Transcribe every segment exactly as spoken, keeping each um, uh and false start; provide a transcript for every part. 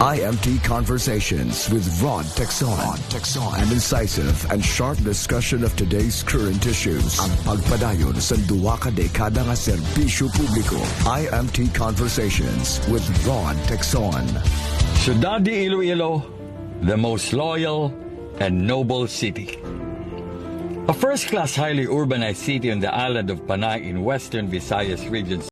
I M T Conversations with Rod Texon. Rod Texon. An incisive and sharp discussion of today's current issues. Ang pagpadayon sa duwa ka dekada nga serbisyo publiko. I M T Conversations with Rod Texon. Ciudad de Iloilo, the most loyal and noble city. A first-class, highly urbanized city on the island of Panay in Western Visayas Region.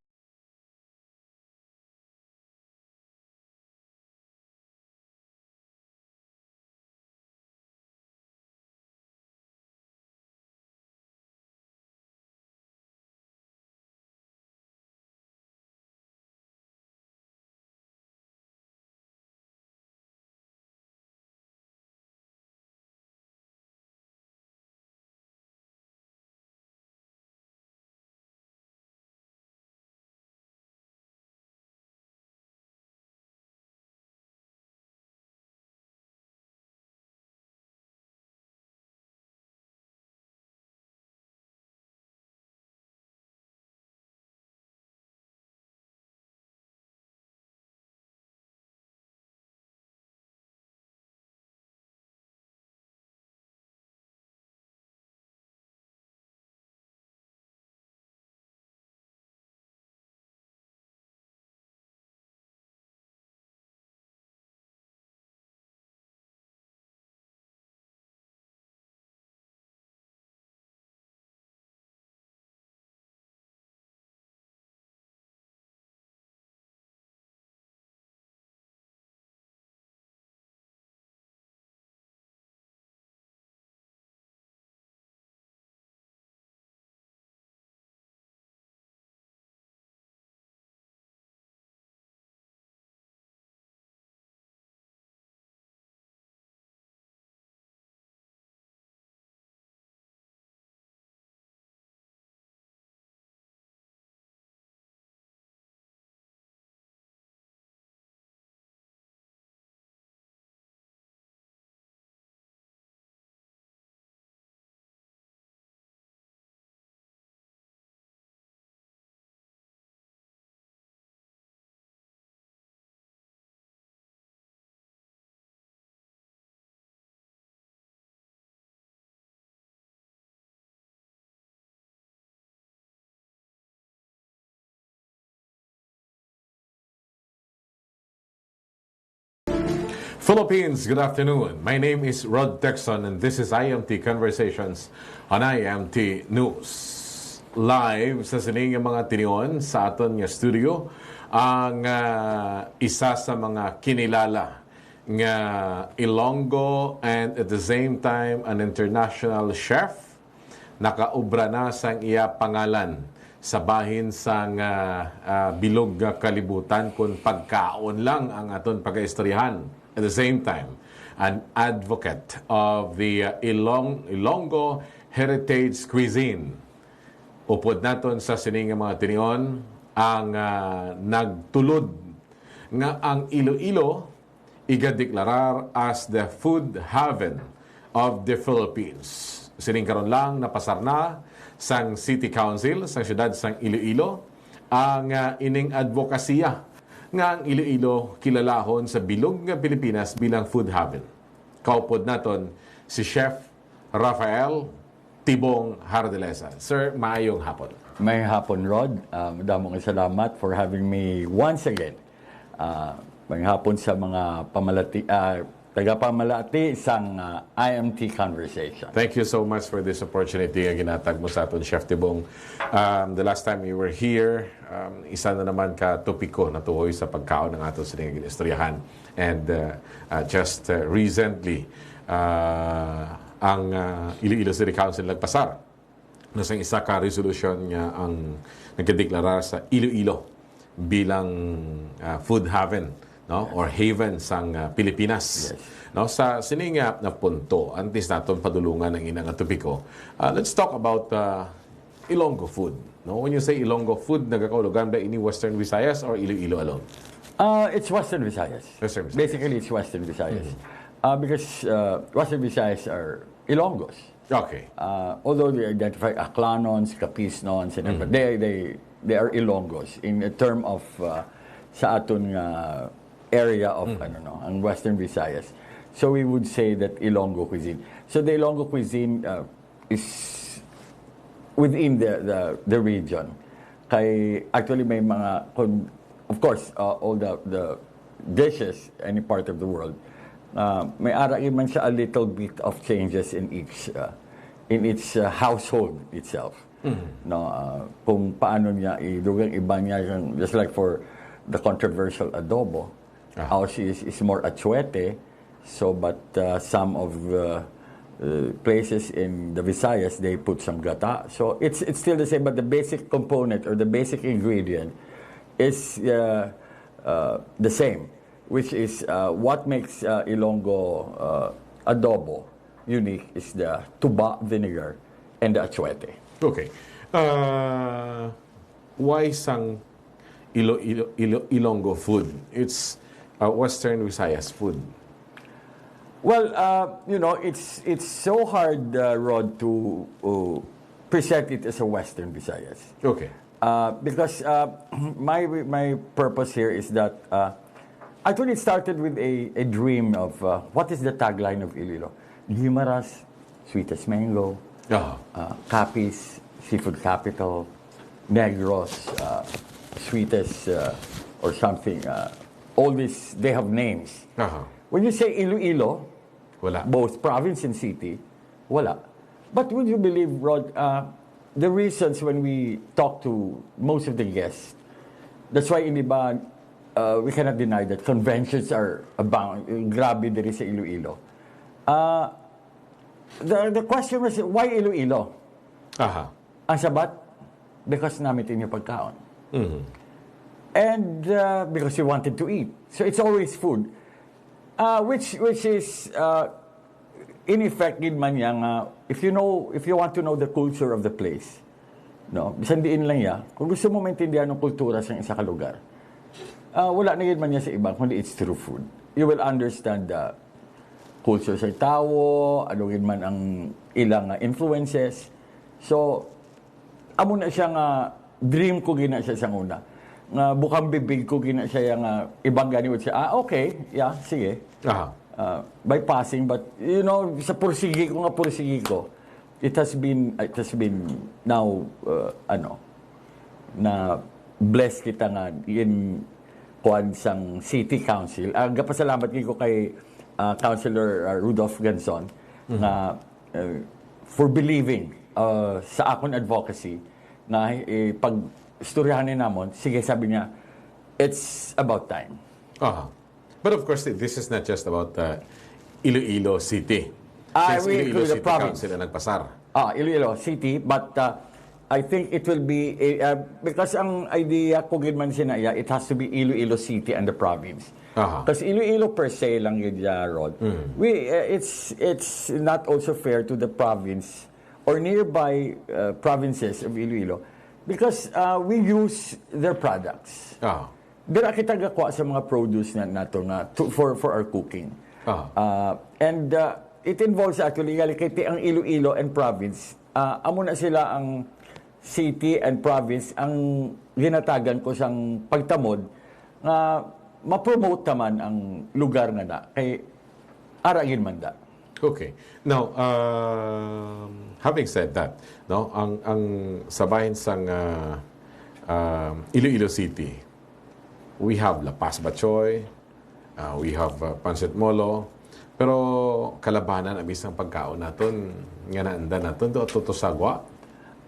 Philippines, good afternoon. My name is Rod Texon, and this is I M T Conversations on I M T News. Live sa sining nga mga tinion sa aton nga studio ang, ah, isa sa mga kinilala nga Ilonggo and at the same time an international chef. Nakaobra na sang iya pangalan sa bahin sang, ah, ah, bilog nga kalibutan, kun pagkaon lang ang aton pagaistoryahan. At the same time, an advocate of the, ah, Ilong-, Ilonggo heritage cuisine. Upod naton sa sini nga mga tinion ang, ah, nagtulod nga ang Iloilo igadeklarar as the food haven of the Philippines. Sining karon lang napasar na sang City Council sang siyudad sang Iloilo ang, ah, ining advokasya nga ang Iloilo kilalahon sa bilog nga Pilipinas bilang food haven. Kaupod naton si Chef Rafael Tibong Hardelesa. Sir, maayong hapon. May hapon, Rod. Ah, madamo nga salamat for having me once again. Ah, may hapon sa mga pamalati, ah, tagapamalati sang, ah, I M T Conversation. Thank you so much for this opportunity nga ginatag mo sa aton, Chef Tibong. Um, the last time you were here, um, isa na naman ka topiko natuhoy sa pagkaon ang aton sining ginistoryahan. And, uh, uh, just, uh, recently, uh, ang, uh, Iloilo City Council nagpasar na sang isa ka resolution nga ang nagkadeklarar sa Iloilo bilang, uh, food haven, no, or haven sang, uh, Pilipinas. Yes. No, sa sini nga na punto, antes naton padulungan ang ina nga topiko, uh, let's talk about, uh, Ilonggo food. No, when you say Ilonggo food, nagakaulogan ba ini Western Visayas or Iloilo alone? Uh, it's Western Visayas. Western Visayas. Basically, it's Western Visayas. Mhm. Uh, because, uh, Western Visayas are Ilonggos. Okay. Uh, although they identify Aklanons, Capisnons, and Mhm. but they, they, they are Ilonggos in a term of, uh, sa aton nga area of, ano, no, ang Western Visayas. So we would say that Ilonggo cuisine. So the Ilonggo cuisine, uh, is within the, the, the region. Kay actually may mga, kun-, of course, uh, all the, the dishes, any part of the world, uh, may ara man siya a little bit of changes in each, uh, in each, uh, household itself. No, uh, kung paano niya idugang iba niya, yung, just like for the controversial adobo, ours is, is more achuete. So, but, uh, some of the, uh, places in the Visayas, they put some gata. So it's, it's still the same, but the basic component or the basic ingredient is, uh, uh, the same, which is, uh, what makes, uh, Ilonggo, uh, adobo unique is the tuba vinegar and the achuete. Okay. Uh, why sang Ilo, Ilo, Ilo, Ilonggo food? It's, uh, Western Visayas food. Well, uh, you know, it's it's so hard, uh, Rod, to, uh, present it as a Western Visayas. Okay. Uh, because, uh, my my purpose here is that, uh, actually it started with a, a dream of, uh, what is the tagline of Iloilo? Guimaras, sweetest mango, Ah. uh, Capiz, seafood capital, Negros, uh, sweetest, uh, or something. Uh, all these, they have names. Aha. When you say Iloilo, Wala. Both province and city, wala. But would you believe, Rod, uh, the reasons when we talk to most of the guests, that's why, hindi ba, uh, we cannot deny that conventions are abound, grabe diri sa Iloilo. Uh, the, the question was, why Iloilo? Aha. Ang sabat, because namit inyo pagkaon. Mhm. And, uh, because you wanted to eat. So it's always food. Uh, which, which is, uh, in effect, gid man niya nga, if you know, if you want to know the culture of the place, no, bisan diin lang niya, kung gusto mo maintindihan ang kultura sa isa ka lugar, uh, wala na gid man niya sa iba, kundi it's through food. You will understand the culture sa tawo, ano gid man ang ilang, uh, influences. So, amo na siya nga dream ko gina siya sa una. Nga bukang bibig ko gina siya nga ibang gani siya. Ah, okay. Yeah, sige. Aha. Uh, bypassing, but, you know, sa pursigi ko nga pursigi ko, it has been, it has been now, uh, ano, na blessed kita nga in kuan sang city council. Ang gapasalamat gid ko kay, uh, Councilor, uh, Rudolph Ganzon nga, uh, for believing, uh, sa akon advocacy nga, eh, pag istoryahan ni namon, sige, sabi niya, it's about time. Aha. But of course, this is not just about, uh, Iloilo City. Ah, Since we Iloilo include the City province. Council ang nagpasar. Ah, Iloilo City, but, uh, I think it will be, eh, uh, because ang idea ko gid man siya na, yeah, it has to be Iloilo City and the province. Aha. Because Iloilo per se lang yun, yeah, Rod. Mm. We, uh, it's it's not also fair to the province or nearby, uh, provinces of Iloilo because, uh, we use their products. Ah. Dira kita gakuha sa mga produce na nato nga to, for for our cooking. Ah. Uh, and, uh, it involves actually, gali kay ti ang Iloilo and province, uh, amo na sila ang city and province ang ginatagan ko sang pagtamod nga ma-promote naman ang lugar nga na kay ara gid man da. Okay. Now, um, having said that, no, ang ang sa bahin sang, uh, um, Iloilo City, we have La Paz Batchoy, uh, we have, uh, Pancit Molo, pero kalabanan ang bisang pagkaon naton nga naanda naton do tutusagwa.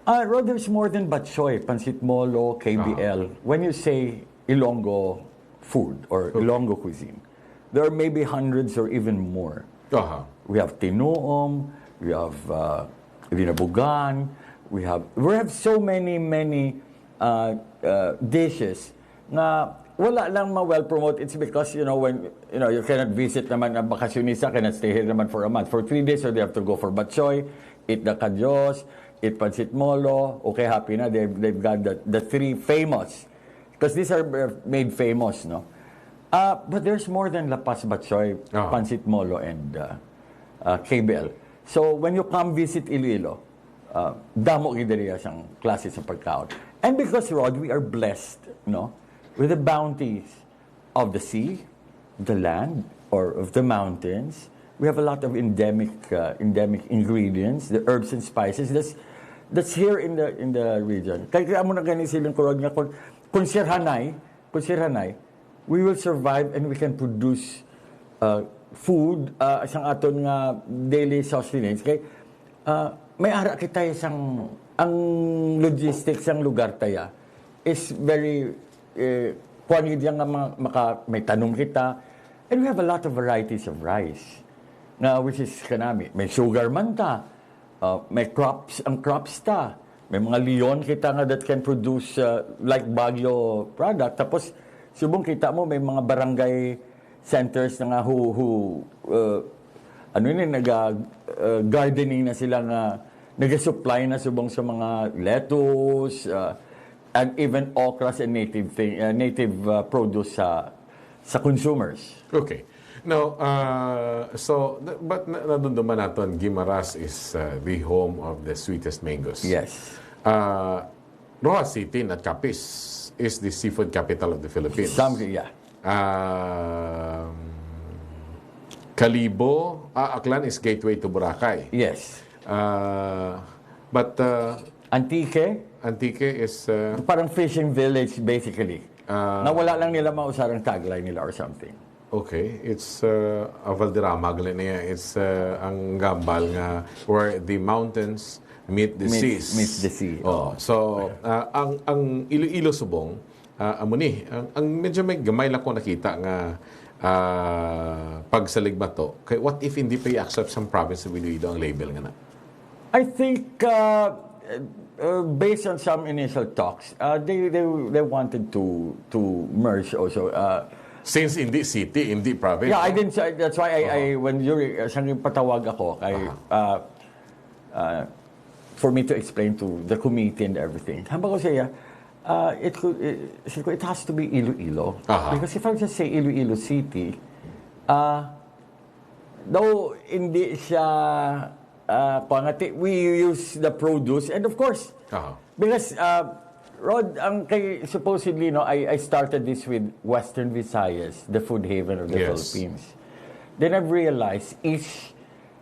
Uh, Rod, there's more than Batchoy, Pancit Molo, K B L. When you say Ilonggo food or Ilonggo cuisine, there are maybe hundreds or even more. Aha. We have tinuom, we have, uh, binabugan, we have we have so many, many, uh, uh, dishes nga wala lang ma-well promote. It's because, you know, when, you know, you cannot visit naman, ang bakasyonista cannot stay here naman for a month. For three days, so they have to go for batchoy, eat the kadios, eat pancit molo. Okay, happy na. They've, they've got the, the three famous. Because these are, uh, made famous, no? Uh, but there's more than La Paz Batchoy, Ah. Pancit Molo, and, uh, uh, K B L. So when you come visit Iloilo, uh, damo gid diri sang klase sa pagkaon. And because, Rod, we are blessed, no, with the bounties of the sea, the land or of the mountains. We have a lot of endemic uh, endemic ingredients, the herbs and spices that's that's here in the in the region. Kaya, kaya mo na gani siling kurod nga kung, kung sirhanay, kung sirhanay, we will survive and we can produce uh, food uh, sang aton nga daily sustenance. Kay uh, may ara kita sang ang logistics sang lugar taya is very eh, kuwan gid yan nga ma- maka, may tanom kita. And we have a lot of varieties of rice. Nga which is kanami, may sugar man ta, uh, may crops, ang crops ta. May mga leon kita nga that can produce uh, like Baguio product. Tapos subong kita mo may mga barangay centers na nga who, who uh, ano ni naga uh, gardening na sila nga nagasupply na subong sa mga lettuce uh, and even okras and native thing uh, native uh, produce sa sa consumers. Okay. Now, uh, so, th- but na- nadumduman naton, Guimaras is uh, the home of the sweetest mangoes. Yes. Uh, Roxas City, not Capiz, is the seafood capital of the Philippines. Some yeah. Um, Kalibo, ah, Aklan is gateway to Boracay. Yes. Uh, but uh, Antique, Antique is uh, parang fishing village basically. Ah. Na wala lang nila mausar ang tagline nila or something. Okay, it's uh, a Valderrama gali niya. It's uh, ang gambal nga where the mountains meet the Meet- seas. meet the sea. Oh, so uh, ang ang Iloilo subong uh, amo ni ang, ang medyo may gamay lang ko nakita nga uh, pagsaligmato kay what if hindi pa i-accept sa province of Iloilo ang label nga na? I think uh, uh, based on some initial talks, uh, they, they they wanted to to merge also. Uh, Since hindi city, hindi province. yeah, I no? didn't. That's why I, I when you uh, sang patawag ako kay Aha. uh, uh, for me to explain to the committee and everything. Hamba ko siya, uh, it could it, sabi ko, it has to be Iloilo. Aha. Because if I just say Iloilo City, uh, though hindi siya uh, pangati, we use the produce and of course, Aha. because uh, Rod, ang kay supposedly no, I, I started this with Western Visayas, the food haven of the Yes. Philippines. Then I've realized each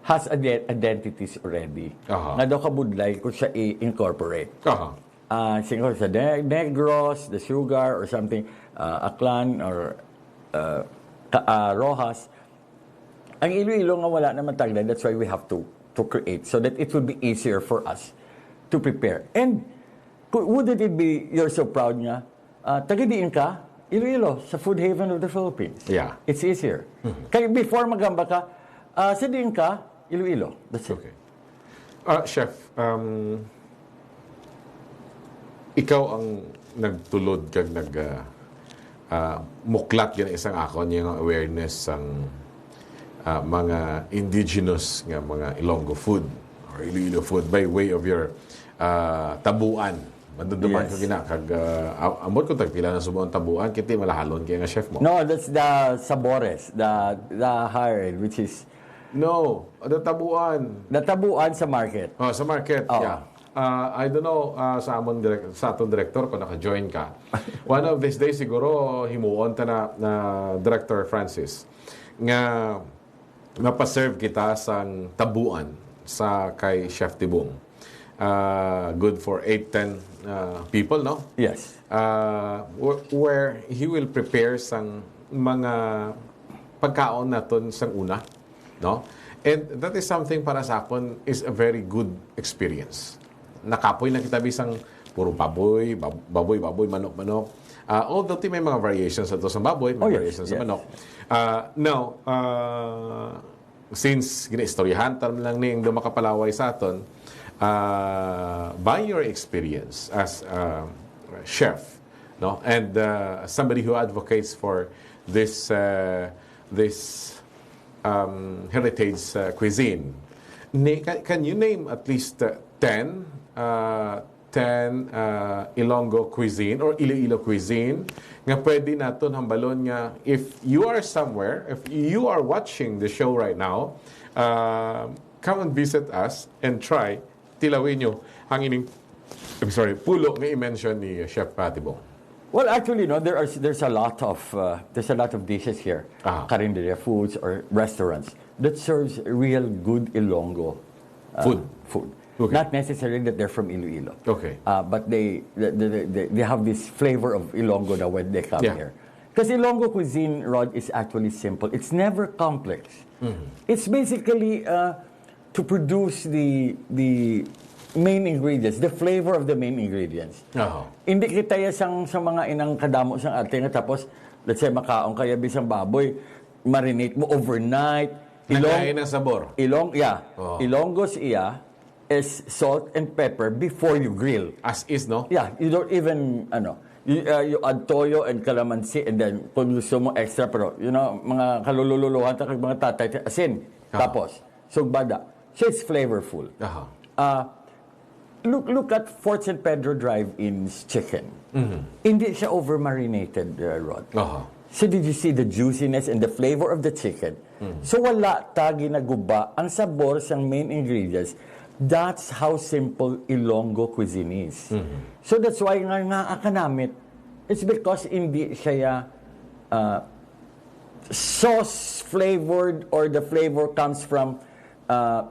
has ide- identities already. Aha. Nga daw kabudlay kung siya i-incorporate. Aha. Ah, siguro sa Ne- Negros, the Sugar or something, ah, Aklan or ah, Ka- ah, Roxas. Ang Iloilo nga wala naman tagline, that's why we have to to create so that it would be easier for us to prepare. And ku- wouldn't it be, you're so proud nga, ah, taga diin ka? Iloilo, sa Food Haven of the Philippines. Yeah. It's easier. Kay before magamba ka, ah, sa diin ka? Iloilo. That's it. Okay. Ah, chef, um, ikaw ang nagtulod kag nag ah, ah, muklat gani isang akon yung awareness sang ah, mga indigenous nga mga Ilonggo food or Iloilo food by way of your ah, tabuan. Maduduman Yes. ko gina kag ah, am- ambot ko tagpila na subong ang tabuan kiti malahalon kay nga chef mo. No, that's the sabores, the the higher end, which is No, the tabuan. the tabuan sa market. Oh, sa market, Oo. yeah. Ah, I don't know ah, sa amon direct, sa aton director kung naka-join ka. One of these days siguro himuon ta na, na Director Francis nga mapaserve kita sang tabuan sa kay Chef Tibong. Ah, good for eight, ten ah, people, no? Yes. Ah, wh- where he will prepare sang mga pagkaon naton sang una, no? And that is something para sa akon is a very good experience. Nakapoy na kita bisang puro baboy, bab- baboy, baboy, manok, manok. Ah, although ti may mga variations ato sa baboy, may Oh, yes, variations sa yes. manok. Ah, now, ah, since ginaistoryahan ta lang ni ang makapalaway sa aton, ah, by your experience as a chef, no, and uh, somebody who advocates for this uh, this um, heritage uh, cuisine, ni, can, can you name at least uh, ten uh, ten uh, Ilonggo cuisine or Iloilo cuisine nga pwede naton hambalon nga if you are somewhere, if you are watching the show right now, uh, come and visit us and try, tilawin nyo ang ining, I'm sorry, pulo nga i-mention ni Chef Patibong. Well, actually, no, there are there's a lot of uh, there's a lot of dishes here, Ah. Carinderia Foods or restaurants that serves real good Ilonggo uh, Food. food. Okay. Not necessarily that they're from Iloilo. Okay. Uh, but they, they, they, they have this flavor of Ilonggo na when they come Yeah. here. Because Ilonggo cuisine, Rod, is actually simple. It's never complex. Mm-hmm. It's basically uh, to produce the the main ingredients, the flavor of the main ingredients. Aha. Hindi kita ya sang sa mga inang kadamo sang arte nga tapos, let's say, makaon kaya bisang baboy, marinate mo overnight. Naglain ang sabor. Ilong, yeah. Oo. Ilonggos iya is salt and pepper before you grill. As is, no? Yeah, you don't even, ano, you, uh, you add toyo and calamansi and then kung gusto mo extra, pero, you know, mga kalululuhan ta kag mga tatay, asin. Ah. Tapos, sugbada. So it's flavorful. Aha. Uh, look look at Fort San Pedro Drive-In's chicken. Mm-hmm. Hindi siya over-marinated, uh, Rod. Aha. So did you see the juiciness and the flavor of the chicken? Mm-hmm. So wala ta ginaguba ang sabor sang main ingredients. That's how simple Ilonggo cuisine is. Mm-hmm. So that's why nga nga kanamit, it's because hindi siya uh, sauce flavored or the flavor comes from uh,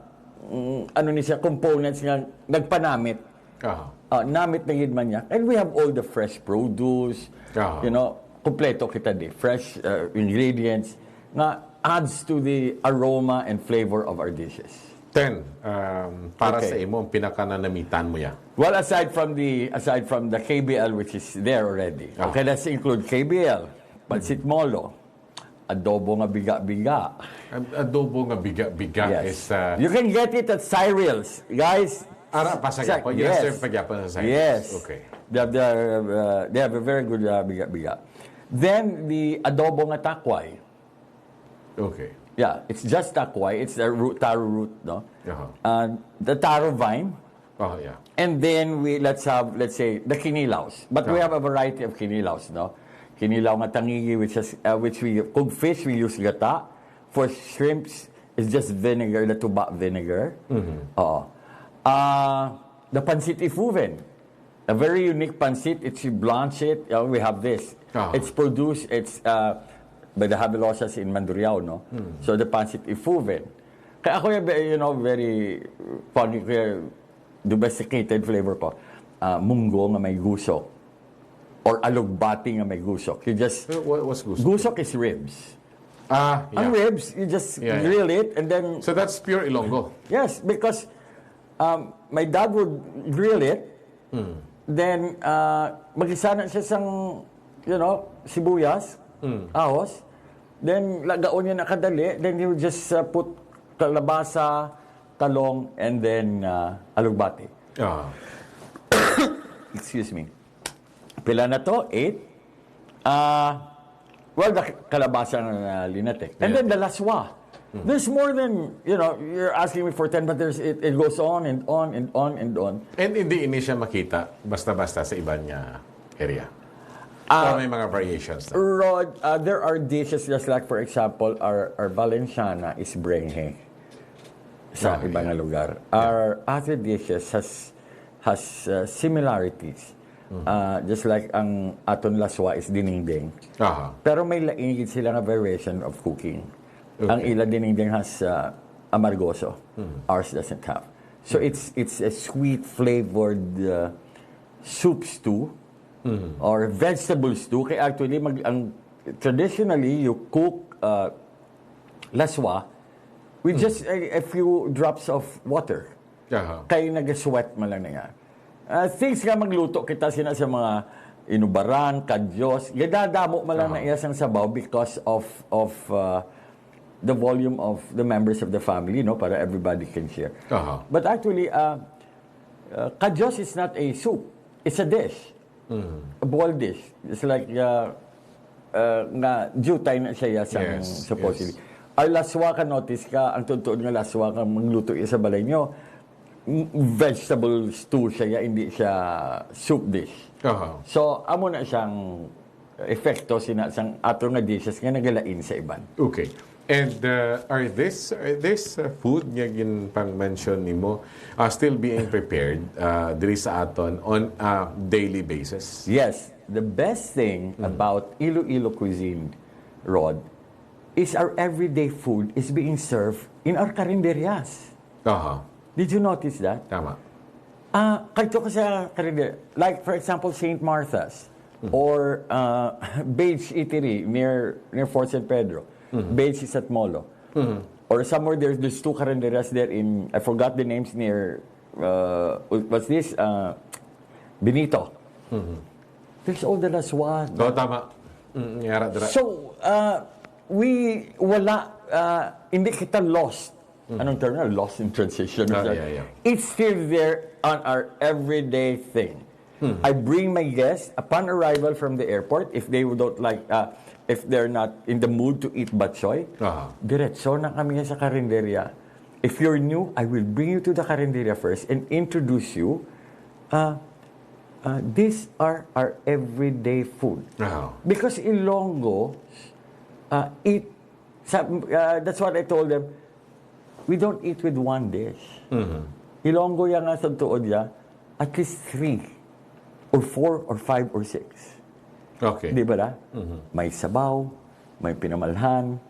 mm, ano ni siya, components nga nagpanamit. Aha. Uh, namit na gid man niya. And we have all the fresh produce, Ah. you know, kompleto kita di. Fresh uh, ingredients nga adds to the aroma and flavor of our dishes. Ten, um, para Okay. Sa imo, ang pinakananamitan mo ya? Well, aside from the aside from the K B L, which is there already. Ah. Okay, let's include K B L, Pansit Molo, adobo nga biga-biga. Ad- Adobo nga biga-biga Yes. is... Uh, You can get it at Cyril's, guys. Ara, pa sa Sa- Japan. yes. Yes, pa Japan sa Cyril's. Yes. Okay. They have the uh, they have a very good uh, biga-biga. Then the adobo nga takway. Okay. Yeah, it's just takway. It's the root, taro root, no? Aha. Uh, the taro vine. Oh, yeah. And then we let's have, let's say, the kinilaws. But we Ah. have a variety of kinilaws, no? Kinilaw nga tangigi, which has uh, which we cook fish, we use gata. For shrimps, it's just vinegar, the tuba vinegar. Mm-hmm. Oo. Uh, the pancit ifuven. A very unique pancit. It's you blanch it. Uh, we have this. Ah. It's produced, it's uh, by the Havelosas in Mandurriao, no? Hmm. So the pancit ifuven. Kaya ako yung, you know, very funny, kaya domesticated flavor ko. Uh, munggo nga may gusok. Or alugbati nga may gusok. You just... What, what's gusok? Gusok is ribs. Ah, Ang yeah. ribs, you just Yeah, yeah. grill it and then... So that's pure Ilonggo. Yes, because um, my dad would grill it, Hmm. then uh, magisa na siya sang, you know, sibuyas, Hmm. ahos, then lagaon niya na kadali, then you just uh, put kalabasa, talong, and then uh, alugbati. Ah. Excuse me. Pila na to? Eight? Ah, well, the kalabasa nga linatek. And Yeah. then the laswa. There's more than, you know, you're asking me for ten, but there's it, it goes on and on and on and on. And hindi ini siya makita basta-basta sa iban nga area. Ah, Or may mga variations na. Rod, uh, there are dishes just like, for example, our, our Valenciana is brenghe sa Ah, iba nga yeah. lugar. Our other dishes has has uh, similarities. Uh, just like ang aton laswa is dinengdeng. Aha. Pero may lain gid sila nga variation of cooking. Okay. Ang ila dinengdeng has uh, amargoso. Ours doesn't have. So it's it's a sweet flavored uh, soup stew or vegetable stew. Kaya actually, mag, ang, traditionally, you cook uh, laswa with just a, a few drops of water. Aha. Kay nag-sweat man lang na yan. Uh, things nga magluto kita sina sa mga inubaran, kadyos, gadadamo man lang na Aha. iya sang sabaw because of of uh, the volume of the members of the family, no, para everybody can share. Aha. But actually, uh, uh, kadyos is not a soup. It's a dish. Mm. A boiled dish. It's like uh, uh, nga jutay na siya sang Yes, supposedly. yes. Ang laswa ka, notice ka, ang tuod-tuod nga laswa ka magluto iya sa balay nyo, m- vegetable stew siya, hindi siya soup dish. Aha. So, amo na siyang epekto sina sang ato nga dishes nga nagalain sa iban. Okay. And uh, are this are this uh, food nga ginpang-mention nimo uh, still being prepared uh, diri sa aton on a daily basis? Yes, the best thing about Iloilo cuisine, Rod, is our everyday food is being served in our carinderias. Aha. Did you notice that? Tama. Ah, kadto ka sa karinderya. Like, for example, Saint Martha's or uh, Beige Eatery near near Fort San Pedro. Beige is at Molo. Or somewhere there's there's two carinderias there in, I forgot the names, near uh, what's this? Uh, Benito. There's all the laswa. Oo, tama. Mm, yara dira. So, uh, we, wala, uh, hindi kita lost. Anong term na? Lost in transition. Ah, yeah, yeah. It's still there on our everyday thing. I bring my guests upon arrival from the airport, if they don't like, uh, if they're not in the mood to eat batchoy, Aha. diretso na kami sa karinderya. If you're new, I will bring you to the karinderya first and introduce you. Uh, uh, these are our everyday food. Aha. Because Ilonggo uh, eat, sa, uh, that's what I told them, we don't eat with one dish. Ilonggo yan nga sa tuod niya, at least three or four or five or six. Okay. Di ba na? May sabaw, may pinamalhan,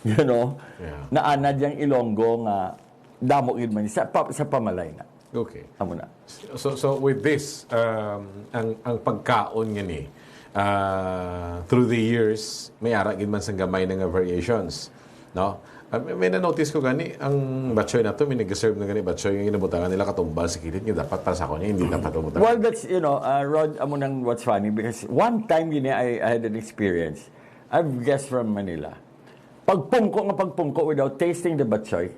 you know, Yeah. naanad yang Ilonggo nga damo gid man sa, pa, sa pamalay na. Okay. Amo na. So so with this um, ang ang pagkaon nga ni uh, through the years may ara gid man sang gamay na nga variations, no? Uh, may, may na-notice ko gani ang batchoy nato may nag-serve na gani batchoy nga ginabutangan nila katumbal sa kilid nga dapat para sa ako niya hindi dapat mabutangan. Well, that's, you know, uh, Rod, amo nang what's funny because one time yun, I, I had an experience. I've guests from Manila. Pagpungko nga pagpungko without tasting the batchoy,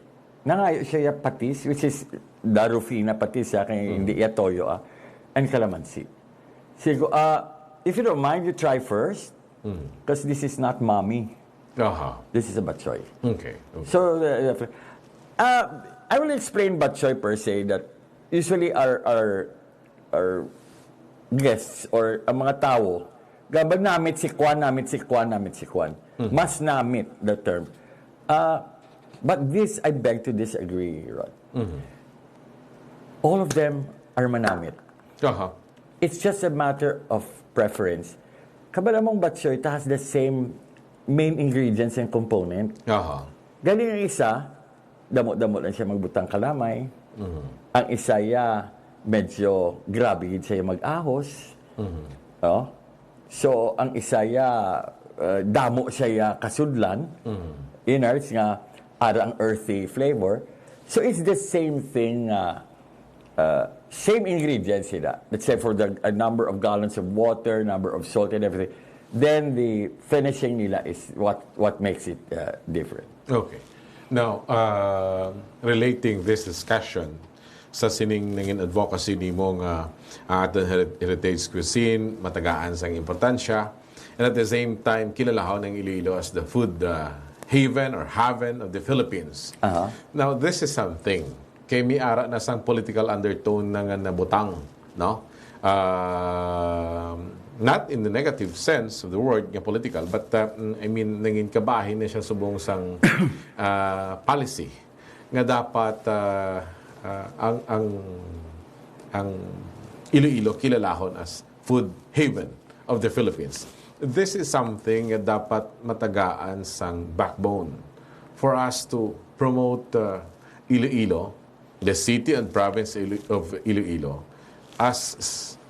nangayo siya ya patis, which is the Rufina patis, ya, kay hindi ya toyo, ah, and calamansi. Sigo, ah, if you don't mind, you try first, because this is not mommy. Aha. This is a batchoy. Okay. Okay. So, uh, uh, I will explain batchoy per se that usually our our our guests or ang mga tao, gabag namit si kwan, namit si kwan, namit si kwan. Mas namit the term. Uh, but this, I beg to disagree, Rod. All of them are manamit. Aha. It's just a matter of preference. Kabala mong batchoy, it has the same main ingredients and component. Aha. Galing ang isa, damo-damo lang siya magbutang kalamay. Ang isa ya, medyo grabe gid siya mag-ahos. Oh. So, ang isa ya, uh, damo siya ya kasudlan, innards nga ara ang earthy flavor. So, it's the same thing nga uh, same ingredients sila. Let's say for the a number of gallons of water, number of salt and everything, then the finishing nila is what what makes it uh, different. Okay. Now, uh, relating this discussion sa sining nangin advocacy nimo nga ang aton heri- heritage cuisine matagaan sang importansya and at the same time kilalahon ang Iloilo as the food uh, haven or haven of the Philippines. Aha. Now, this is something kay may ara na sang political undertone na nga nabutang, no? Um, not in the negative sense of the word nga political, but uh, mm, I mean nangin kabahin na siya subong sang uh, policy nga dapat uh, uh, ang ang ang Iloilo kilalahon as food haven of the Philippines. This is something nga dapat matagaan sang backbone for us to promote uh, Iloilo, the city and province of Iloilo as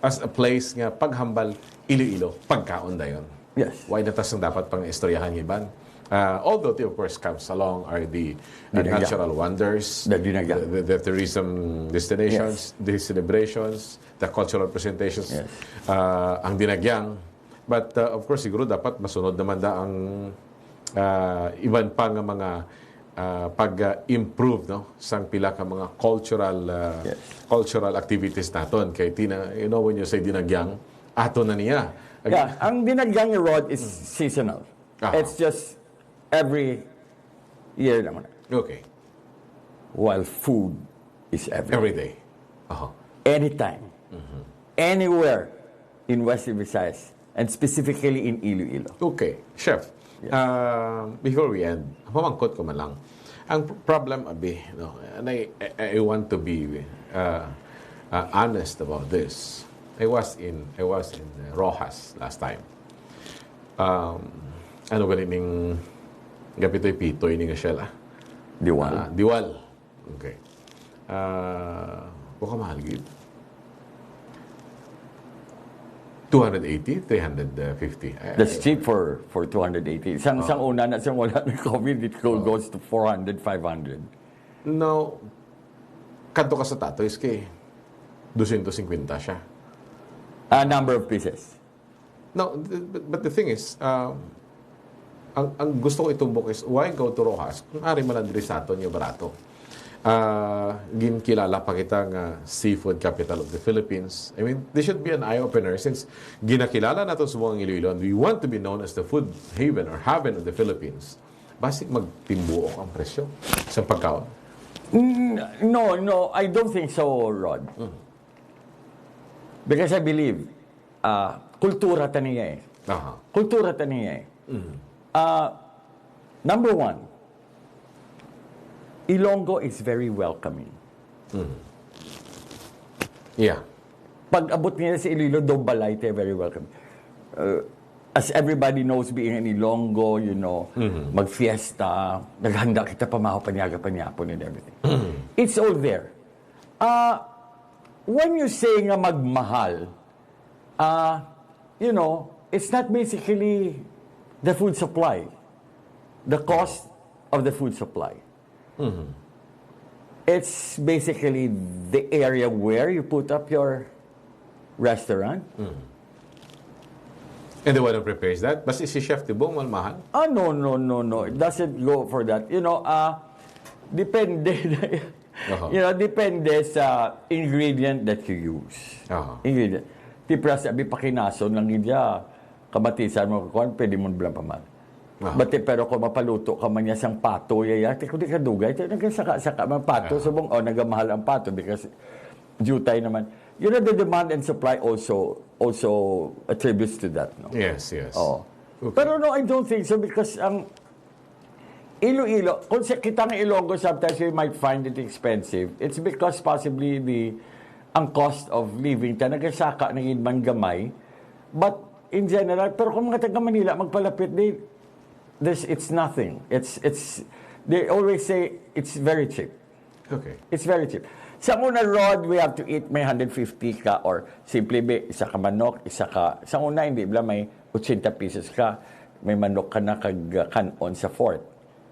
as a place nga paghambal Iloilo pagkaon dayon. Yes. Why na tas ang dapat pang istoryahan nga iban? Uh, although, of course, comes along are the uh, Dinagya. Natural wonders, The Dinagya. the, the, the tourism destinations, the celebrations, the cultural presentations, Yes. uh, ang dinagyang. But, uh, of course, siguro dapat masunod naman da ang uh, iban pa nga mga uh, pag-improve, no, sang pila ka mga cultural uh, Yes. cultural activities naton. Kay tina, you know, when you say dinagyang, ato na niya. Yeah, ang dinagyang ni Rod is seasonal. Aha. It's just every year lang. Okay. While food is every, Every day. Aha. Anytime, anywhere in Western Visayas, and specifically in Iloilo. Okay, Chef. Uh, before we end, mamangkot ko man lang. Ang p- problem, abi, no, and I, I, I want to be uh, uh, honest about this. I was in I was in uh, Roxas last time. Um, ano gani ning gapitoy-pitoy ni nga shell, ah? Diwal. Ah, Diwal. Okay. Ah, baka mahal gid. Two hundred eighty, three hundred fifty. I- That's I- cheap for for two hundred eighty. Sang sang una na, sang wala ng COVID, it go- goes to four hundred, five hundred. No, kadto ka sa Tatoys kay dosyentos singkwenta siya. A number of pieces. No, th- but, but the thing is, um, ang, ang gusto ko itumbok is, why go to Roxas kung ari man lang diri sa aton nga barato? Ah, ginkilala pa kita nga seafood capital of the Philippines. I mean, this should be an eye-opener since ginakilala nato subong ang Iloilo and we want to be known as the food haven or haven of the Philippines. Basig magtimbuok ang presyo sa pagkaon. Mm, no, no, I don't think so, Rod. Because I believe, ah, kultura ta niya eh. Aha. Kultura ta niya eh. Ah, number one, Ilonggo is very welcoming. Yeah. Pag abot nila sa Iloilo, daw balay, they're very welcoming. Uh, as everybody knows, being an Ilonggo, you know, magfiesta, naghanda kita pamahaw, panyaga, panyapon, and everything. It's all there. Uh, when you say nga magmahal, uh, you know, it's not basically the food supply, the cost of the food supply. It's basically the area where you put up your restaurant. And the one who prepares that, basi si Chef Tibong, mahal-mahal? Ah, no, no, no, no. It doesn't go for that. You know, ah, depende. Aha. You know, depende sa ingredient that you use. Aha. Ingredient. Tipra sa abi pakinason lang gid ya. Kamatisan mo kuan, pwede mo blang paman. Aha. But eh, pero kung mapaluto ka man niya sang pato, yaya, ti kung di ka dugay, ti nagsaka-saka man pato, Aha. Subong, oh, nagamahal ang pato because jutay naman. You know, the demand and supply also also attributes to that, no? Yes, yes. Oh. Okay. Pero no, I don't think so because ang Iloilo, kung sa kita nga Ilonggo, sometimes we might find it expensive. It's because possibly the ang cost of living ta nagasaka na gid man gamay. But in general, pero kung mga taga Manila magpalapit, they there's it's nothing. It's it's they always say it's very cheap. Okay. It's very cheap. Sa una, Rod, we have to eat may one hundred fifty ka or simple be, isa ka manok, isa ka, sa una, hindi bla may eighty pesos ka, may manok ka na kag uh, kanon sa fort.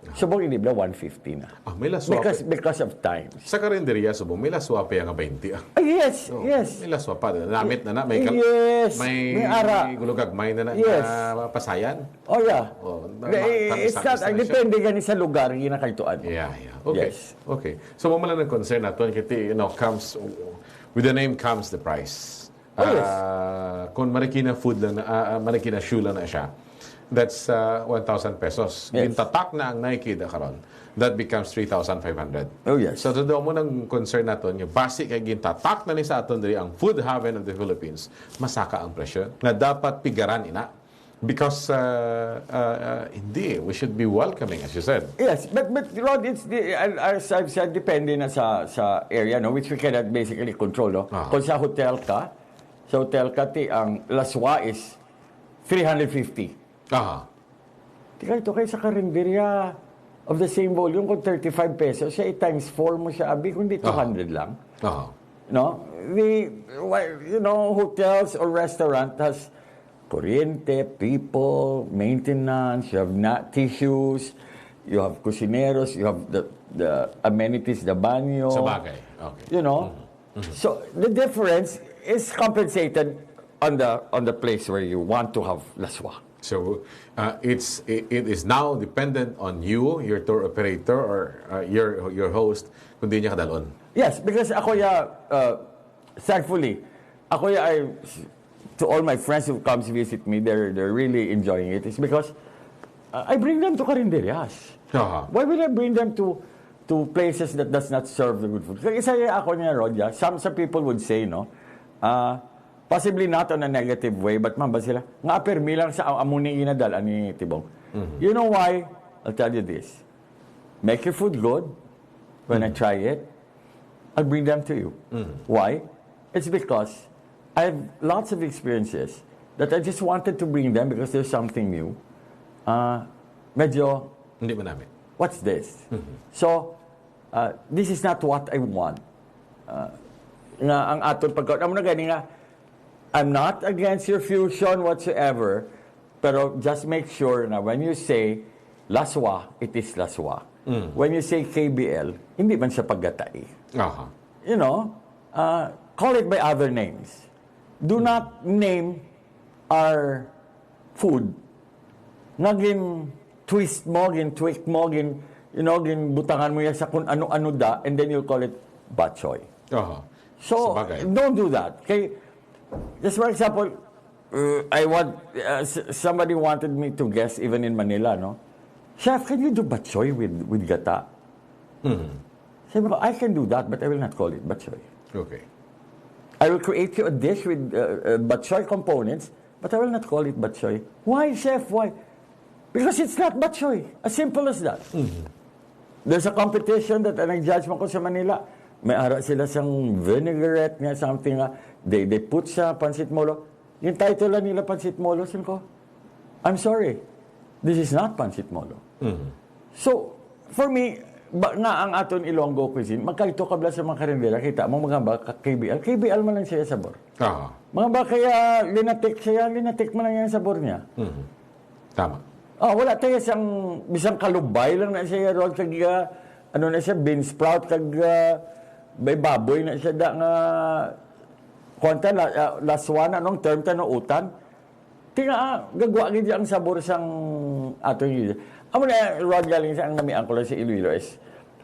Subong hindi bla one fifty na. Ah, may laswa Because pa. Because of times. Sa karinderya, subong, may laswa pa yung nga twenty, ah. Ah, yes, Oh, yes. May laswa pa. Namit na na. May, kal- Yes. may, May ara. Gulugagmay na na. Yes. Na pasayan. Oh, yeah. Oh, na- The- ma- it's tamis-tamis not, na siya. Depende gani sa lugar, yun ang kaituan. Yeah, yeah. Okay. Yes. Okay. So, mo lang ang concern naton kay, you know, comes, with the name comes the price. Oh, yes. Ah, kung Marikina food lang na, ah, ah, Marikina shoe lang na siya, that's uh, one thousand pesos. Yes. Gintatak na ang Nike da karon. That becomes three thousand five hundred. Oh, yes. So, to mo nang concern naton, yung basic kay gintatak na ni sa aton diri ang food haven of the Philippines, masaka ang presyo. Na dapat pigaran ina. Because, uh, uh, uh, hindi, we should be welcoming, as you said. Yes, but but Rod, it's the, as I've said, depende na sa sa area, no, which we cannot basically control, no. Ah. Kung sa hotel ka, sa hotel ka ti ang laswa is three hundred fifty. Aha. Di ka ito kay sa karinderya of the same volume kung thirty-five pesos siya, i-times four mo siya, abi, kundi two hundred lang. Aha. No? The, why- you know, hotels or restaurant has kuryente, people, maintenance, you have na tissues, you have kusineros, you have the, the amenities, the banyo. Sa bagay. Okay. You know? So, the difference is compensated on the on the place where you want to have laswa. So, uh, it's it, it is now dependent on you, your tour operator, or uh, your your host, kung di niya kadalon. Yes, because ako ya, uh, thankfully, ako ya, I, to all my friends who comes visit me, they're they're really enjoying it. It's because uh, I bring them to carinderias. Aha. Why will I bring them to to places that does not serve the good food? Kaya isa ya ako niya, Rod, ya, some some people would say, no, uh, possibly not on a negative way, but mamba sila, nga permi lang sa amo ni ginadala ni Tibong. You know why? I'll tell you this. Make your food good. When I try it, I'll bring them to you. Why? It's because I have lots of experiences that I just wanted to bring them because there's something new. Uh, medyo, Hindi manami. What's this? So, uh, this is not what I want. Uh, nga ang aton pagkaon. Amo na gani nga, I'm not against your fusion whatsoever, pero just make sure na when you say laswa, it is laswa. When you say K B L, hindi man siya paggatai. Aha. You know, uh, call it by other names. Do not name our food nga gin twist mo, gin tweak mo, gin, you know, gin butangan mo yan sa kung ano-ano da, and then you call it batchoy. Aha. So, Sabagay. Don't do that. Okay? Just for example, uh, I want, uh, s- somebody wanted me to guest even in Manila, no? Chef, can you do batchoy with, with gata? Sabi ko, I can do that, but I will not call it batchoy. Okay. I will create you a dish with uh, uh, batchoy components, but I will not call it batchoy. Why, chef? Why? Because it's not batchoy. As simple as that. There's a competition that uh, nag-judge mo ko sa Manila. May ara sila sang vinaigrette nga something nga they, they put sa pancit molo. Yung title lang nila pancit molo, sabi ko, I'm sorry. This is not pancit molo. So, for me, ba, nga ang aton Ilonggo cuisine, magkaito kabla sa mga karindera, kita mo, mga ba, ka- K B L. K B L man lang siya sabor. Aha. Mga ba kaya linatik siya, linatik man lang yung sabor niya. Tama. Oh, wala tayo siyang, bisang kalubay lang na siya, Rod, kag, ah, ano na siya, bean sprout, kag, ah, may baboy na siya, da nga, kuwan ta, la, ah, laswa na, anong term ta, no, utan? Tinga, ah, gagwa gid ang sabor sang aton yun. Amo na, Rod, galing sa ang namian ko lang sa Iloilo is,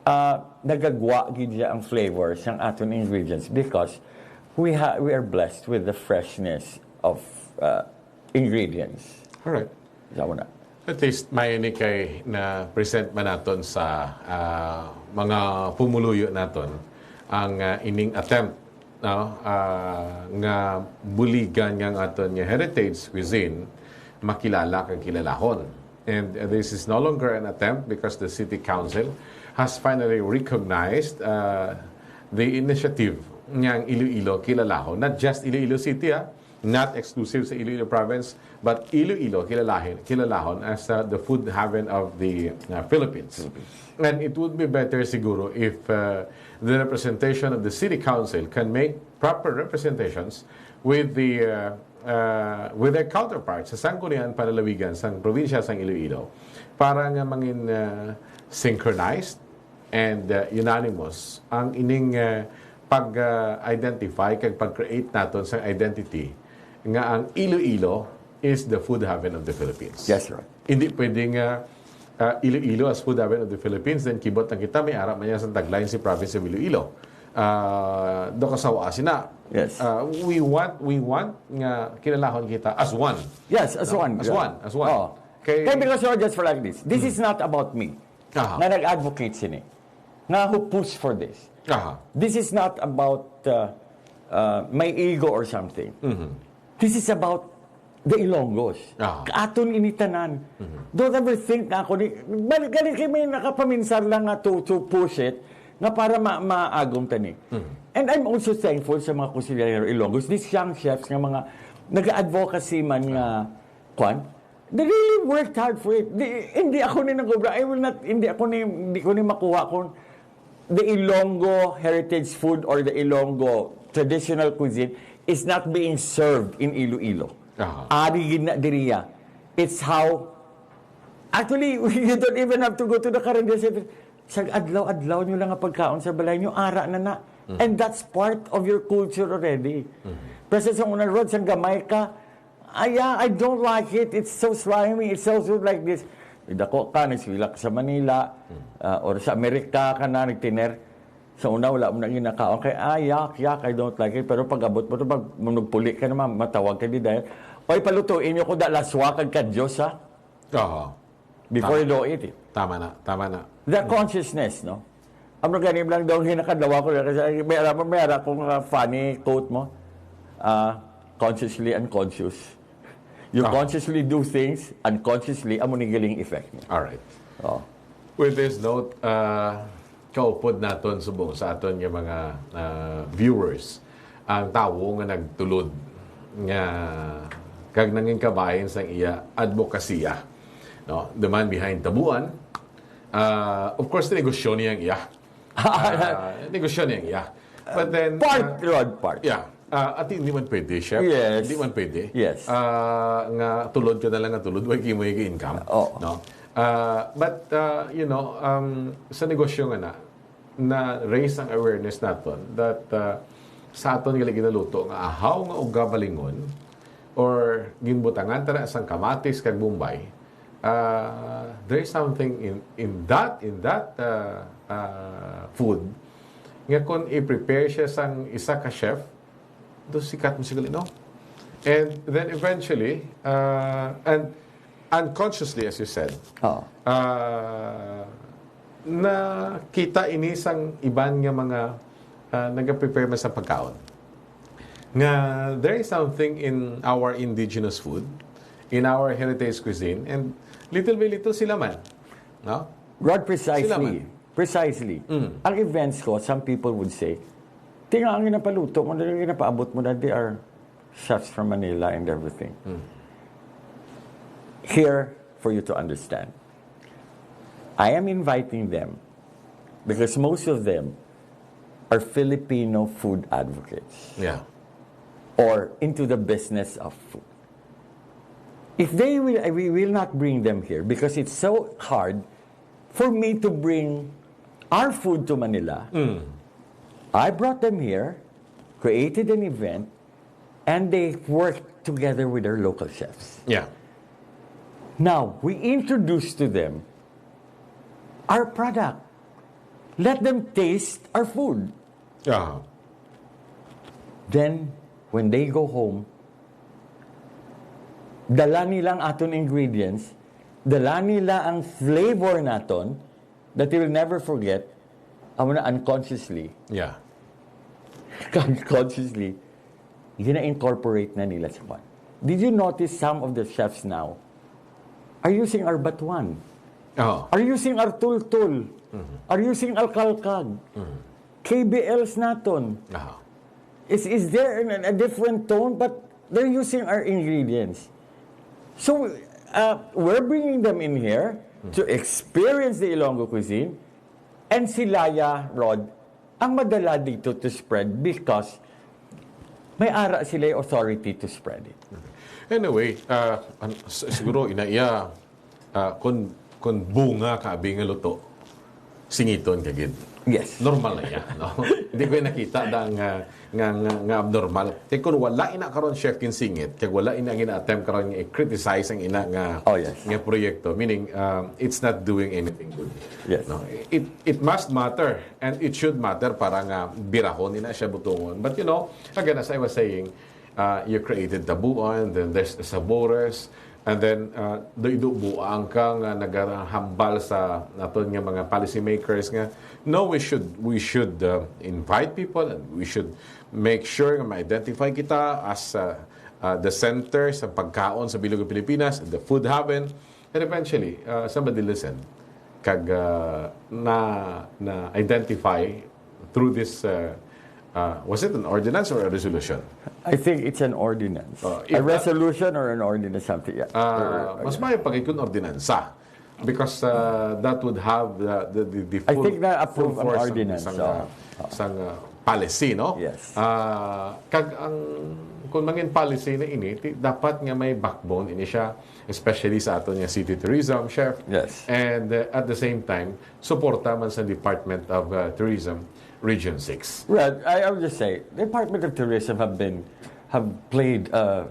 ah, nagagwa gid ang flavor sang aton ingredients because we ha we are blessed with the freshness of uh, ingredients. Alright. Sa una. At least, may ni kay na present man naton sa ah, mga pumuluyo naton ang ah, ining attempt, no, ah, nga buligan nga ang aton nga heritage cuisine makilala kag kilalahon. And uh, this is no longer an attempt because the city council has finally recognized uh, the initiative nga ang Iloilo kilalahon. Not just Iloilo City, ah, not exclusive sa Iloilo province, but Iloilo kilalahin, kilalahon as uh, the food haven of the uh, Philippines. And it would be better siguro if uh, the representation of the city council can make proper representations with the uh, uh, with their counterparts sa Sangguniang Panlalawigan sang probinsya sang Iloilo para nga mangin uh, synchronized and uh, unanimous ang ining uh, pag-identify kag pag-create naton sa identity nga ang Iloilo is the food haven of the Philippines. Yes, sir. Hindi pwede nga uh, Iloilo as food haven of the Philippines, then kibot lang kita, may ara man yan sa tagline si Province of Iloilo. Uh, do kasawa sina. Yes. Uh, we want, we want nga kilalahon kita as one. Yes, as one. As one, as one. Oh. Kay- Kaya because, sir, just for like this, this is not about me. Aha. Nga nag-advocate sini. Nga who push for this. Aha. This is not about uh, uh, my ego or something. This is about the Ilonggos. Ah. Aton ini tanan. Don't ever think nga ako ni, balik, balik kay may nakapaminsar lang nga to, to push it, nga para ma maagom tani. And I'm also thankful sa mga Consigliere Ilonggos, these young chefs nga mga nag-advocacy man nga, kwan, they really worked hard for it. Di, hindi ako ni nagobra. I will not, hindi ako ni, hindi ko ni makuha kung the Ilonggo heritage food or the Ilonggo traditional cuisine is not being served in Iloilo. Aha. Ari gid na diriya. It's how, actually, you don't even have to go to the Carinderia Center. Sa adlaw-adlaw nyo lang ang pagkaon sa balay nyo, ara na na. And that's part of your culture already. Pero sa una, Rod, sang gamay ka, ay, ah, I don't like it. It's so slimy. It's so, so like this. Dako ka, nagsilak sa Manila, ah, or sa Amerika ka na, nagtiner. Sa una, wala mo na ginakaon. Kay, ah, yak, yak, I don't like it. Pero pag abot mo to, pag manugpuli ka naman, matawag ka di dahil, oy, palutuin nyo ko da laswa kag kadyos, ha? Oo. Before Tama. You do it, eh. Tama na, tama na. The consciousness, no? Ang gani lang daw hinakadlaw ko kasi may alam mo, may ara kong ah, funny quote mo. Ah, consciously unconscious. You Ah. consciously do things, unconsciously, amo ni galing effect niya. Alright. Oh. With this note, uh, kaupod naton subong sa aton nga mga, uh, viewers ang tawo nga nagtulod nga kag nangin kabahin sang iya advokasya, no? The man behind Tabuan. Uh, of course, negosyo niya ang iya. Ah, negosyo niya ang iya. But then, Part, uh, Rod, part. Yeah. Ah, ati, hindi man pwede, chef. Yes. Hindi man pwede. Yes. Ah, nga tulod ka na lang nga tulod, way kimo yung income. Oo. No? Ah, but, ah, you know, um, sa negosyo nga na, na-raise ang awareness naton that, ah, sa aton gali ginaluto nga ahaw nga uga balingon or ginbutangan tara sang kamatis kag bombay, ah, there is something in, in that, in that, ah, ah, food nga kung i-prepare siya sang isa ka chef, do sikat mo siya gali, no? And then eventually, ah, and unconsciously, as you said, Oo. ah, nakita ini sang iban nga mga, ah, nagaprepare man sa pagkaon. Nga there is something in our indigenous food, in our heritage cuisine, and little by little sila man, no? Rod, precisely. Sila man. Precisely. Mm. Ang events ko, some people would say, "Tinga ang ginapaluto mo, ang ginapaabot mo na, they are chefs from Manila and everything." Mm. Here, for you to understand, I am inviting them because most of them are Filipino food advocates. Yeah. Or into the business of food. If they will, we will not bring them here because it's so hard for me to bring our food to Manila. Mm. I brought them here, created an event, and they worked together with their local chefs. Yeah. Now, we introduce to them our product. Let them taste our food. Ah. Then, when they go home, dala nila ang aton ingredients, dala nila ang flavor naton that they will never forget, amo na unconsciously. Yeah. Unconsciously, gina-incorporate na nila sa kwan. Did you notice some of the chefs now are using our batuan? Oh. Are using our tultul? Mhm. Are using our kalkag? Mhm. K B Ls naton. Aha. Is, is there in a different tone, but they're using our ingredients. So, uh, we're bringing them in here Hmm. to experience the Ilonggo cuisine, and sila ya, Rod, ang madala dito to spread because may ara sila yung authority to spread it. Anyway, ah, an-, s-, siguro ina iya, ah, kun, kun bunga ka abi nga luto, singiton ka gid. Yes. Normal na iya, no? Hindi ko nakita da nga, nga, nga, nga abnormal. Kay kun wala ina karon, chef, ginsingit, kag wala ina gina-attempt karon nga i-criticize ang ina nga, Oh, yes. nga proyekto, meaning, ah, it's not doing anything good. Yes. No? It, it must matter, and it should matter para nga birahon ina siya butongon. But, you know, again, as I was saying, ah, you created Tabuan, then there's Sabores, and then, ah, do-, do buang ka nga nagahambal sa naton nga mga policymakers nga, no, we should, we should, ah, invite people, and we should make sure nga ma-identify kita as, ah, ah, the center sa pagkaon sa Bilog ng Pilipinas, the food haven. And eventually, ah, somebody listened. Kag, ah, na, na-identify through this, ah, ah, was it an ordinance or a resolution? I think it's an ordinance. Oh, A if that resolution or an ordinance, something, yeah. Ah, Or, mas yeah. maayo pa gid kung ordinansa. Because, ah, that would have the, the, the, the I full, think na-approve full ang force sang, ordinance, sang, so, ah, sang, ah, policy, no? Yes. Ah, kag ang, kung mangin policy na ini, ti-, dapat nga may backbone ini siya, especially sa aton nga city tourism, chef. Yes. And, uh, at the same time, suporta man sa Department of, uh, Tourism, Region six. Well, I, I would just say, the Department of Tourism have been, have played, uh,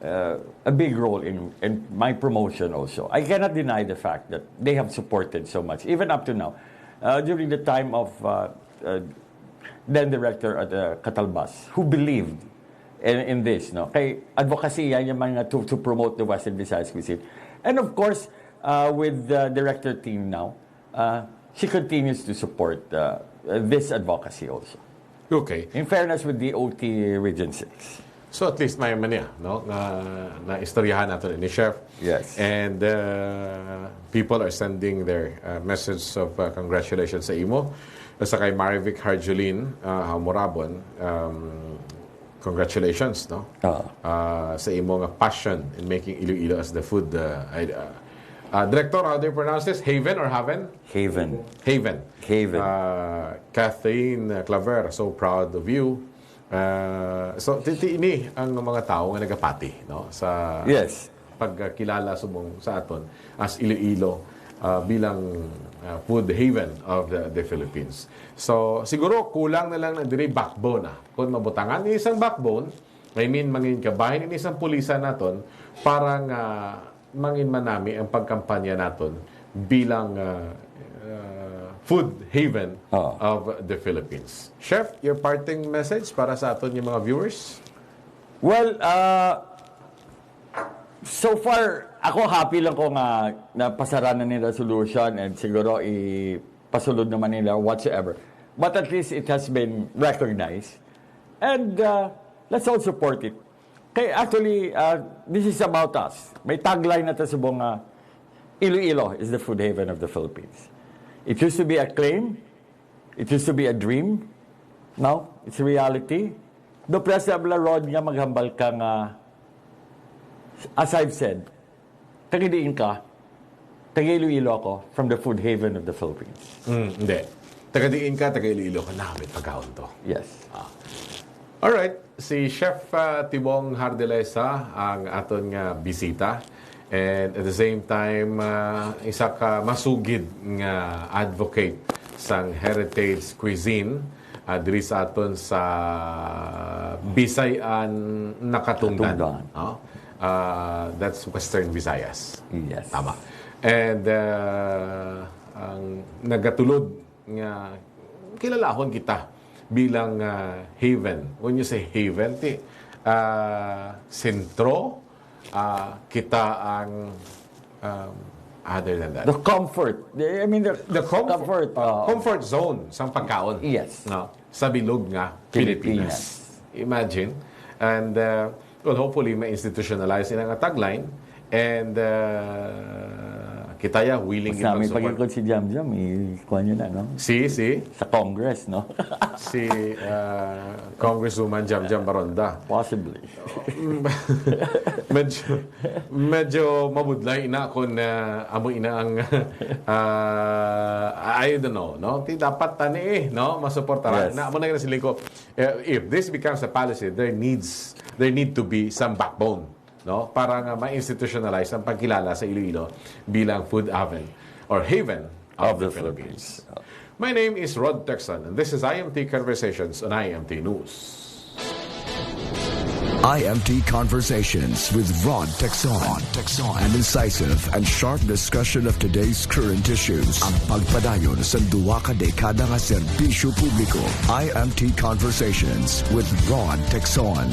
uh, a big role in, in my promotion also. I cannot deny the fact that they have supported so much, even up to now. Uh, during the time of, uh, uh, then Director at, uh, Catalbas, who believed in, in this, no? Kay advocacy yan yung mga to, to promote the Western Visayas cuisine. And of course, uh, with, uh, Director Tin now, uh, she continues to support, uh, this advocacy also. Okay. In fairness with D O T Region six. So at least may man niya, no? Nga naistoryahan nato ni Chef. Yes. And uh, people are sending their uh, message of uh, congratulations sa imo. Sa kay Marivic Harjulin uh, Hamurabon, um, congratulations, no? Ah. Uh, sa imo nga passion in making Iloilo as the food uh, I- uh, uh, Director, how do you pronounce this? Haven or Haven? Haven. Haven. Haven. Uh, Kathleen uh, Claver, so proud of you. Uh, so, ti ti- ini ang mga tao nga nagapati, no? Sa Yes. pagkilala subong sa aton as Iloilo uh, bilang uh, food haven of the, the Philippines. So, siguro kulang na lang na diri backbone ah. Kung mabutangan ni isang backbone, I mean, mangin kabahin ni isang pulisan naton para nga mangin manami ang pagkampanya naton bilang uh, uh, food haven Oo. of the Philippines. Chef, your parting message para sa aton yung mga viewers? Well, uh, so far, ako happy lang ko nga napasaran na ni resolution and siguro ipasulod naman nila whatsoever. But at least it has been recognized. And uh, let's all support it. Kay actually, uh, this is about us. May tagline na ta subong nga Iloilo is the food haven of the Philippines. It used to be a claim. It used to be a dream. Now, it's reality. Do presa bala, Rod, nga maghambal ka nga, as I've said, taga diin ka, taga Iloilo ako, from the food haven of the Philippines. Mm, hindi. Taga diin ka, taga Iloilo ka, na may pagkaon to. Yes. Alright, si Chef uh, Tibong Hardelesa ang aton nga bisita. And at the same time, uh, isa ka masugid nga advocate sang heritage cuisine uh, diri sa aton sa Bisayan Nakatungdan. Katungdan. No? Uh, that's Western Visayas. Yes. Tama. And uh, ang nagatulod nga kilalahon kita bilang uh, haven. When you say haven, ti uh, sentro, uh, kita ang um, other than that. The comfort. The- I mean, the, The comfort, comfort. uh, uh, comfort zone sang pagkaon. Yes. No? Sa bilog nga Pilipinas. Pilipinas. Imagine. And uh, well, hopefully ma-institutionalize ina nga tagline and uh, kita ya willing Mas namin ipag-support. pagikot si Jam Jam, ikuha nyo na, no? Si, si, Sa Congress, no? si uh, Congresswoman Jam Jam Baronda. Possibly. medyo medyo mabudlay na kung uh, amo ina ang uh, I don't know, no? Ti dapat tani eh, no? Masuportaran. Yes. Na amo na yung siling ko. Uh, if this becomes a policy, there needs there need to be some backbone, no? Para nga ma-institutionalize ang pagkilala sa Iloilo bilang food haven or haven of, Of the, the Philippines. Philippines. My name is Rod Texon, and this is I M T Conversations on I M T News. I M T Conversations with Rod Texon. Texon. An incisive and sharp discussion of today's current issues. Ang pagpadayon sa duwa ka dekada nga serbisyo publiko. I M T Conversations with Rod Texon.